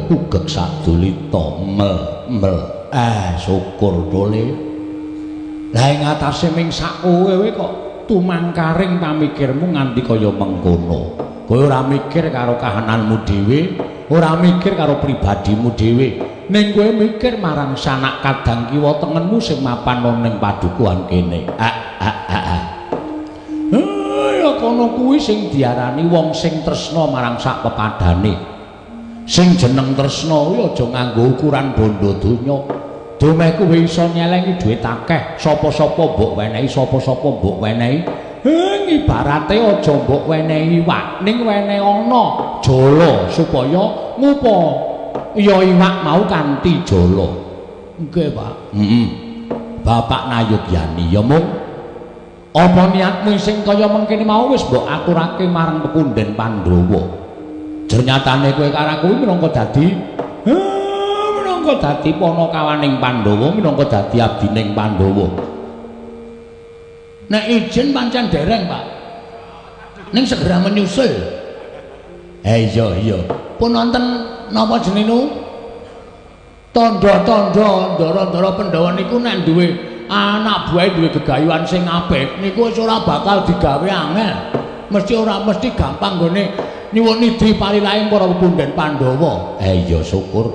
Ugek sadulita mel mel. Syukur dole. Lah ing atase ming sak kowe kok tumangkaring pamikirmu nganti kaya mengkono. Kowe ora mikir karo kahananmu dhewe, ora mikir karo pribadimu dhewe. Ning kowe mikir marang sanak kadang kiwa tengenmu sing mapan ning padukuhan kene. Ah ah ah. Ah. Ya kono kuwi sing diarani wong sing tresna marang sak pepadane. Sing jeneng tresna kuwi aja nganggo ukuran bondo donya. Dumeh kowe iso nyelengi dhuwit akeh, sapa-sapa mbok wenehi, sapa-sapa mbok wenehi. Ibarate aja mbok wenehi iwak, ning wenehi ana jala supaya ngupa ya iwak mau kanthi jala. Nggih, Pak. Heeh. Bapak Nayugyani ya mung apa niatmu sing kaya mengkene mau wis mbok aturake marang pepunden Pandhawa. Jernyatane kowe karo aku minangka dadi minangka dadi panakawaning Pandhawa, minangka dadi abdining Pandhawa. Nek izin pancen dereng, Pak. Ning segera menyusul. Iya iya. Pun wonten napa jenenge? Tandha-tandha ndara-ndara Pandhawa niku nek duwe anak buahe duwe gegayuhan sing apik niku wis ora bakal digawe angel. Mesti ora mesti gampang nggone nyuwun nidhi palilahing para pepunden Pandhawa. Iya syukur.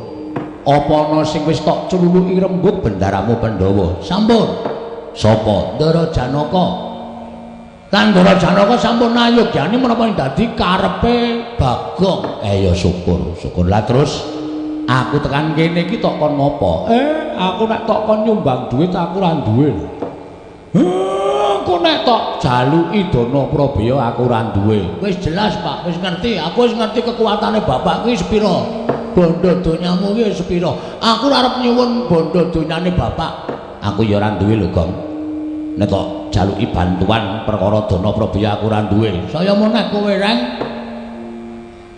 Apa ana sing wis tok cluluki rembug bendaramu Pandhawa? Sampun. Sapa? Ndara Janaka. Lan Ndara Janaka sampun nayogyani menapa dadi karepe Bagong. Ya syukur, syukur. Lah terus aku tekan kene iki tok kon ngopo? Aku nek tok kon nyumbang duit aku ora duwe. Aku nek tok jaluki dana prabeya aku ora duwe. Wis jelas, Pak, wis ngerti. Aku wis ngerti kekuatane bapak kuwi sepira. Bondo donyamu kuwi sepira. Aku ora arep nyuwun bondo donyane bapak. Aku ya ora duwe lho, Gong. Nek tok jaluki bantuan perkara dana prabeya aku ora duwe. Saya meneh kowe, Reng.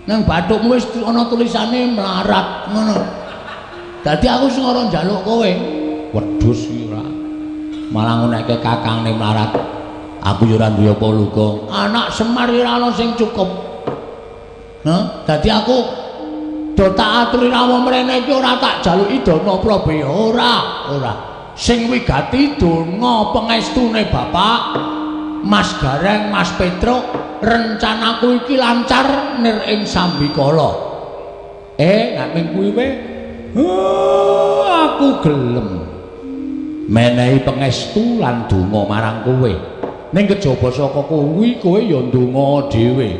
Nang bathukmu wis ana tulisane melarat ngono. Dadi aku sing ora njaluk kowe. Wedhus iki ora. Malah ngonekke kakangne melarat. Aku ya ora duwe apa lho, Gong. Anak Semar ora ana sing cukup. Hah? Dadi aku do tak aturi rawuh mrene iki ora tak jaluki dana prabeya, ora, ora. Sing wigati donga pengestune Bapak Mas Gareng, Mas Petruk, rencanaku iki lancar nir ing sambikala. Nek ming kuwi wae, aku gelem menehi pengestu lan donga marang kowe. Ning kejaba saka kuwi kowe ya ndonga dhewe.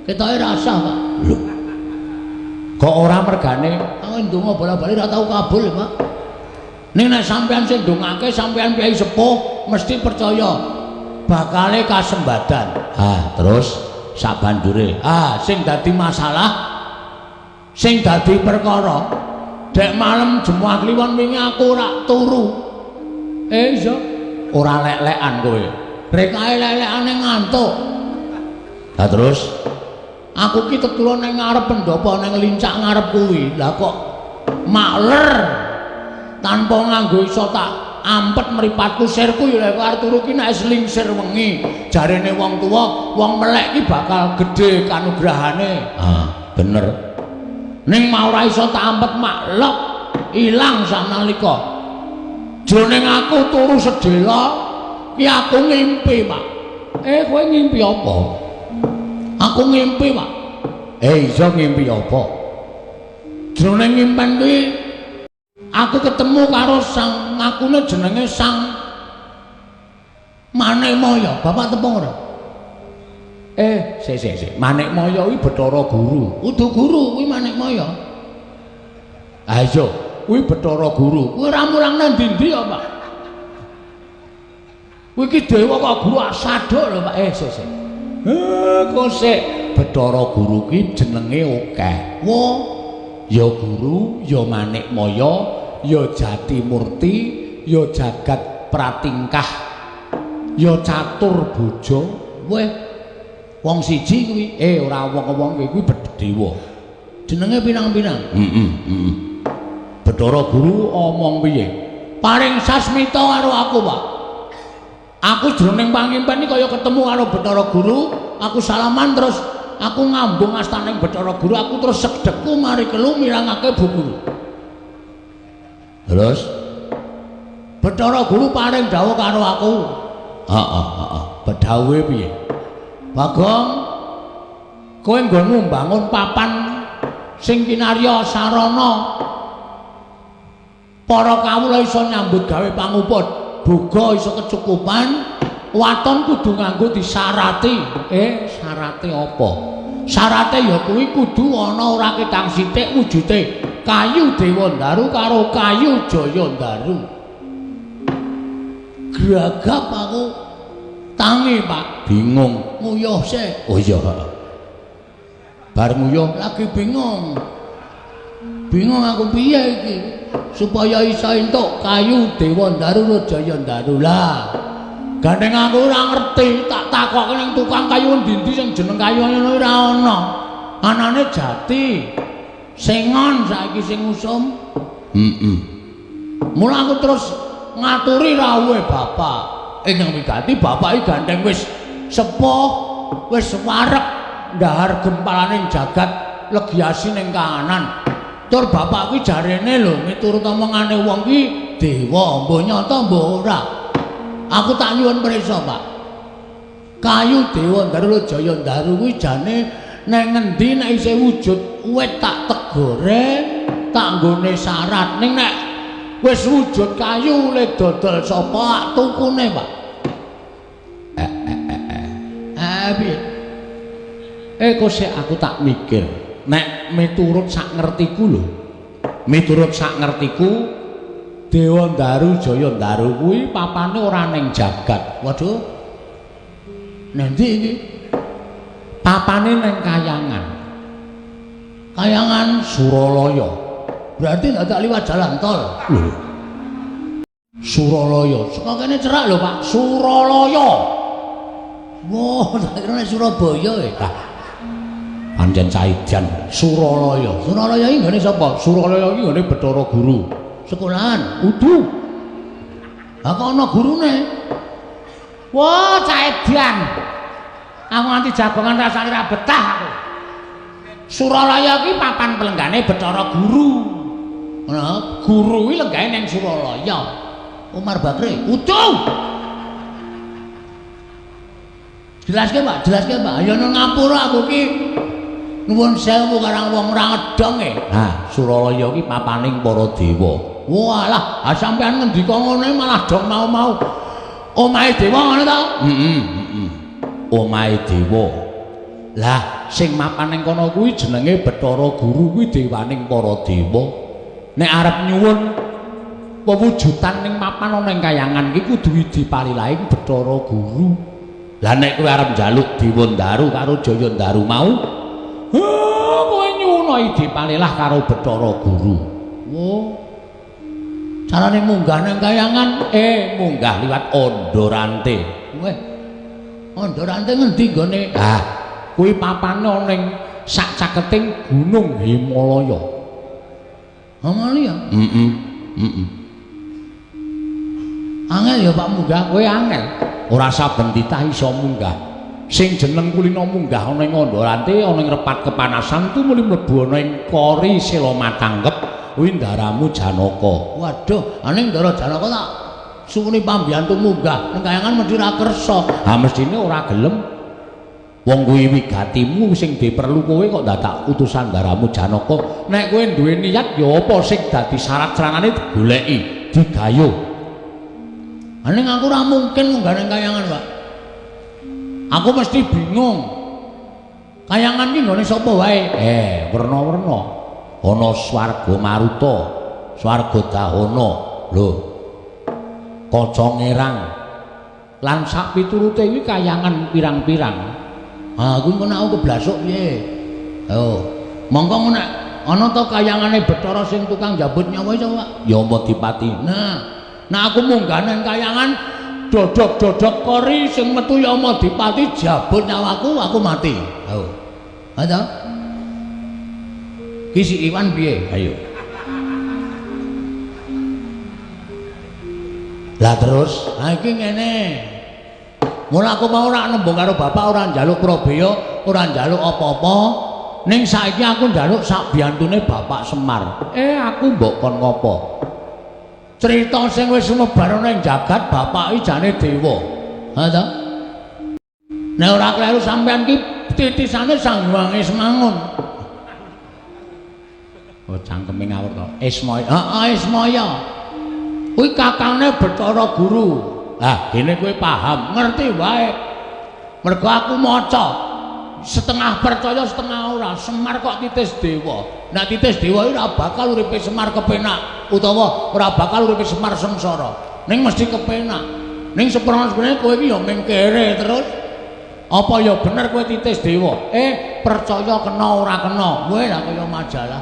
Ketoke rasah, Pak. Lho. Kok ora mergane aku ndonga bola-bali ora tau kabul, Pak. Ning nek sampean sing ndongake sampean piyai sepuh mesti percaya bakale kasembadan. Ah, terus sak banjure. Ah, sing dadi masalah, sing dadi perkara, dek malem Jemuah Kliwon wingi aku ora turu. Iya, ora lek-lekan kowe. Rekae lek-lekane ngantuk. Lah terus aku ki tetulun ning ngarep pendopo ning lincak ngarep kuwi. Lah kok makler tanpa nganggo iso tak ampet mripatku sirku ya lek arep turu ki nek selingsir wengi jarene wong tuwa wong melek ki bakal gedhe kanugrahane. Ah, bener. Ning mau ora iso tak ampet maklek ilang sanalika. Jroning aku turu sedhela ki aku ngimpi, Pak. Kowe ngimpi apa? Aku ngimpi, Pak. Iya ngimpi apa? Jroning ngimpen kuwi aku ketemu karo sang ngakune jenenge Sang Manikmaya. Bapak tepung ora? Sik sik sik. Manikmaya kuwi Bathara Guru. Udu guru kuwi Manikmaya. Ha iya, kuwi Bathara Guru. Kuwi ora mulang nang ndi-ndi ya, Pak. Kuwi iki dewa kok guru asaduk lho, Pak. Sik sik. Kok sik Bathara Guru ki jenenge akeh. Wo, ya guru, ya Manikmaya, ya Jatimurti, ya Jagat Pratingkah, ya Catur Bojo. Weh, wong siji kuwi. Ora wong-wong kuwi dewa. Jenenge pinang-pinang. Heeh, heeh. Bathara Guru omong piye? Paring sasmita karo aku, Pak. Aku jroning pangimpen iki kaya ketemu karo Bathara Guru, aku salaman terus Aku ngambung astaning Bathara Guru, aku terus segdekku mari kelu mirangake Bu Guru. Terus Bathara Guru paring dawuh karo aku. Heeh, heeh. Bedhawuhe piye? Bagong, kowe nggonmu mbangun papan sing kinarya sarana para kawula iso nyambut gawe pangupa, boga iso kecukupan, waton kudu nganggo disarati. Syarate apa? Syarate ya kuwi kudu ana ora ketang sithik wujute kayu Dewandaru karo kayu Jayandaru. Gragap aku tangi, Pak. Bingung. Nguyuh sik. Oh iya, heeh. Bar nguyuh lagi bingung. Bingung aku piye iki supaya iso entuk kayu Dewandaru karo Jayandaru. Lah, gandeng aku ora ngerti, tak takokke ning tukang kayu endi-endi sing jeneng kayu ngono ora ana. Anane jati. Sengon saiki sing usum. Heeh. Mula aku terus ngaturi rawuhe bapak. Ingkang wigati bapak iki gandeng wis sepuh, wis wareg ndahar gempalaning jagat legiasi ning kahanan. Tur bapak kuwi jarene lho miturut omongane wong ki dewa, mbuh nyata mbuh ora. Aku tak nyuwun prisa, Pak. Kayu Dewandaru Jayandaru kuwi jane nang ngendi nek isih wujud wit tak tegore, tak nggone syarat. Ning nek wis wujud kayu le dodol sapa tukune, Pak? Piye? Kok sik aku tak mikir. Nek miturut sak ngertiku lho. Miturut sak ngertiku Dewandaru Jayandaru kuwi papane ora ning jagat. Waduh. Nanti iki papane ning kayangan. Kayangan Suralaya. Berarti ndak liwat jalan tol. Lho. Suralaya. Saka kene cerak lho, Pak. Suralaya. Wah, tak kira nek Surabaya e. Lah. Pancen caidan Suralaya. Suralaya iki nggone sapa? Suralaya iki nggone Bathara Guru. Sekolahan. Udu. Ha kok ana gurune? Wah, caidan. Aku nganti jagongan rasane ra betah aku. Suralaya iki papan pelenggane Bathara Guru. Ngono, guru kuwi lenggahe ning Suralaya. Umar Bakri. Udu. Jelaske, Pak, jelaske, Pak. Ayo nang ngapura aku ki. Nuwun sewu karang wong ora ngedong e. Nah, Suralaya ki papaning para dewa. Walah, sampean ngendika ngono malah dong mau-mau. Omahe dewa ngono ta? Heeh, heeh. Omahe dewa. Lah, sing mapan ning kono kuwi jenenge Bathara Guru kuwi dewaning para dewa. Nek arep nyuwun pewujudan ning mapan ana ing kayangan ki kudu dipalilahing Bathara Guru. Lah nek kowe arep njaluk Dewandaru karo Jayandaru mau, kowe nyuwun dipalilah karo Bathara Guru. Oh. Carane munggah nang kayangan, munggah liwat Ondorante. Weh. Ondorante ngendi nggone? Ah, kuwi papane ana ning sak caketing Gunung Himalaya. Himalaya? Heeh. Heeh. Angel ya Pak munggah, kowe angel. Ora saben titah iso munggah. Sing jeneng kulina munggah ana ing Ondorante ana ing repat kepanasan tumuli mlebu ana ing kori sela matangkep kuwi ndaramu Janaka. Waduh, ana ing ndara Janaka tak suwuni pambiyantu munggah ning kayangan mesti ra kersa. Ha mestine ora gelem. Wong kuwi wigatimu sing diperlu kowe kok dadak utusan ndaramu Janaka. Nek kowe duwe niat ya apa sing dadi syarat saranane digoleki, digayuh. Ning aku ora mungkin munggah ning kayangan, Pak. Aku mesti bingung. Kayangan ki nggone sapa wae? Werna-werna. Ana swarga Maruta, swarga Dahana, lho. Kaca Ngerang. Lan sak piturute kuwi kayangan pirang-pirang. Ha, kuwi engko nek aku keblasuk piye? Ayo, mongko nek ana ta kayangane Bathara sing tukang njabut nyawa iso, Pak? Yamadipati. Nah, nek aku munggah nang kayangan dodok-dodok kori sing metu Yamadipati jabut nyawaku, aku mati. Ayo. Ha ta? Ki si Iwan piye? Ayo. Lah terus, ha iki ngene. Mula aku mau ora nembung karo bapak ora njaluk prabeya, ora njaluk apa-apa. Ning saiki aku njaluk sak biyantune Bapak Semar. Aku mbok kon ngopo? Cerita sing wis sumebar ana ing jagat bapak iki jane dewa. Ha ta? Nek ora kleru sampean ki titisane Sang Hyang Ismangun. Oh, cangkeme ngawur to. Ismaya. Heeh, Ismaya. Kuwi kakangne Bathara Guru. Ah, dene kowe paham, ngerti wae. Mergo aku maca. Setengah percaya setengah ora. Semar kok titis dewa. Nek titis dewa ora bakal uripe Semar kepenak utawa ora bakal uripe Semar sengsara. Ning mesti kepenak. Ning seprana-seprana kowe iki ya ming kere terus. Apa ya bener kowe titis dewa? Percaya kena ora kena. Kowe lah kaya majalah.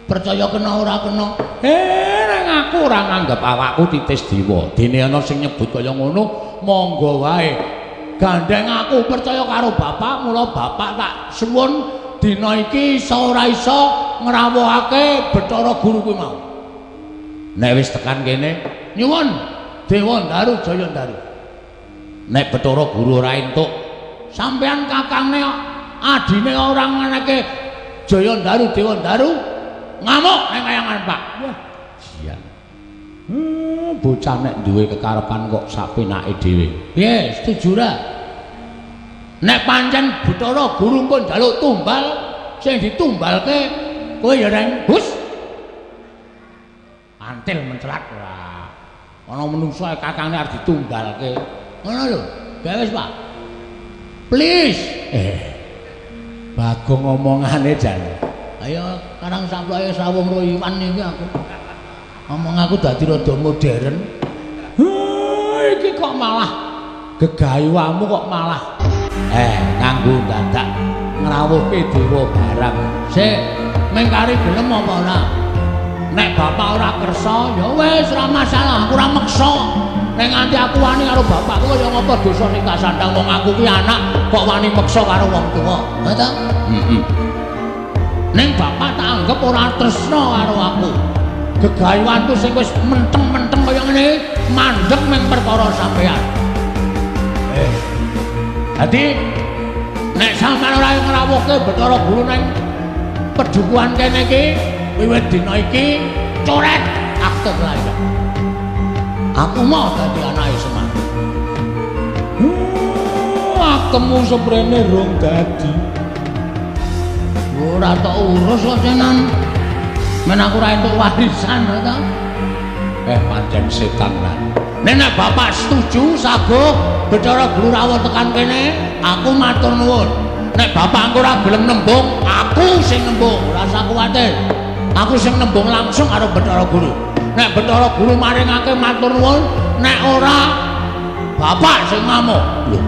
Percaya kena ora kena. Ning aku ora nganggep awakku titis dewa. Dene ana sing nyebut kaya ngono, monggo wae. Gandeng aku percaya karo bapak, mula bapak tak suwun dina iki iso ora iso ngrawuhake Bathara Guru kuwi mau. Nek wis tekan kene, nyuwun Dewa Ndaru Jaya Ndaru. Nek Bathara Guru ora entuk, sampean kakangne adine ora ngeneke Jaya Ndaru Dewa Ndaru ngamuk ning kayangan Pak. Wah, sian. Bocah nek duwe kekarepan kok sapenake dhewe. Piye, setuju ra? Nek pancen Bathara Guru engko njaluk tumbal, sing ditumbalke kowe ya reng hus. Antil mencelat ora. Ana menungso kakangne arep ditumbalke. Ngono lho. Gawe wis, Pak. Please. Bagong omongane jan. Ayo karang samploke srawung ro Iwan iki aku. Omong aku dadi rada modern. Iki kok malah gegayuhamu kok malah nganggo dadak ngrawuhke dewa barang. Sik, mengkari gelem apa ora? Nek bapak ora kersa ya wis ora masalah, aku ora meksa. Nek nganti aku wani karo bapakku kaya ngapa dosa sing tak sandang wong aku ki anak kok wani meksa karo wong tuwa. Ha ta? Heeh. Ning bapak tak anggap ora tresna karo aku. Gegayuhanku sing wis menteng-menteng kaya ngene mandeg ming perkara sampean. Dadi nek sampean ora ngrawuhke Bathara Guru ning pedukuhan kene iki wiwit dina iki coret akte kelahiran. Aku mau dadi anake Semar. Akemu seprene rong dadi. Ora tok urus kok tenan. Men aku ora entuk warisan to. Pancen setan lan. Nek bapak setuju saguh Bathara Guru rawuh tekan kene, aku matur nuwun. Nek bapak engko ora gelem nembung, aku sing nembung, ora usah kuwatir. Aku sing nembung langsung karo Bathara Guru. Nek Bathara Guru maringake matur nuwun, nek ora bapak sing ngamuk. Lho.